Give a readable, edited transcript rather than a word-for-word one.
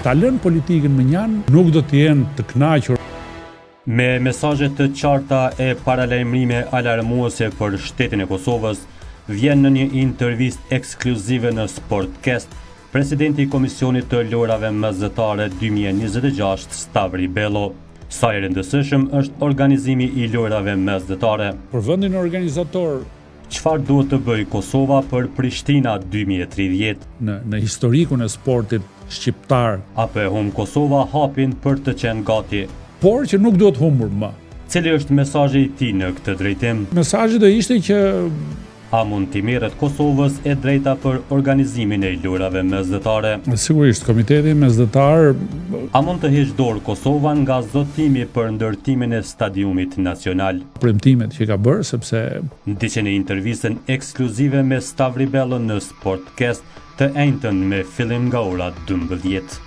Ta lënë politikën mënjanë, nuk do të jenë të kënaqur. Me mesazhe të qarta e paralajmërime alarmuese për shtetin e Kosovës, vjen në një intervistë ekskluzive në Sportcast, presidenti i Komisionit të Lojërave Mesdhetare 2026, Stavri Bello. Sa i rëndësishëm është organizimi i Lojërave Mesdhetare? Për vendin organizator Çfarë duhet të bëjë Kosova për Prishtina 2030? Në në historikun e sportit shqiptar. A po e humb Kosova hapin për të qenë gati? Por që nuk duhet humbur më. Cili është mesazhi i tij në këtë drejtim? Mesazhi do ishte që A mund t'i merret Kosovës e drejta për organizimin e Lojërave Mesdhetare? Sigurisht, Komiteti Mesdhetar A mund të heqë dorë Kosova nga zotimi për ndërtimin e stadiumit nacional? Premtimet që ka bërë, sepse Ndiqeni intervistën ekskluzive me Stavri Bellon në Sportcast të enjten me fillim nga ora 12.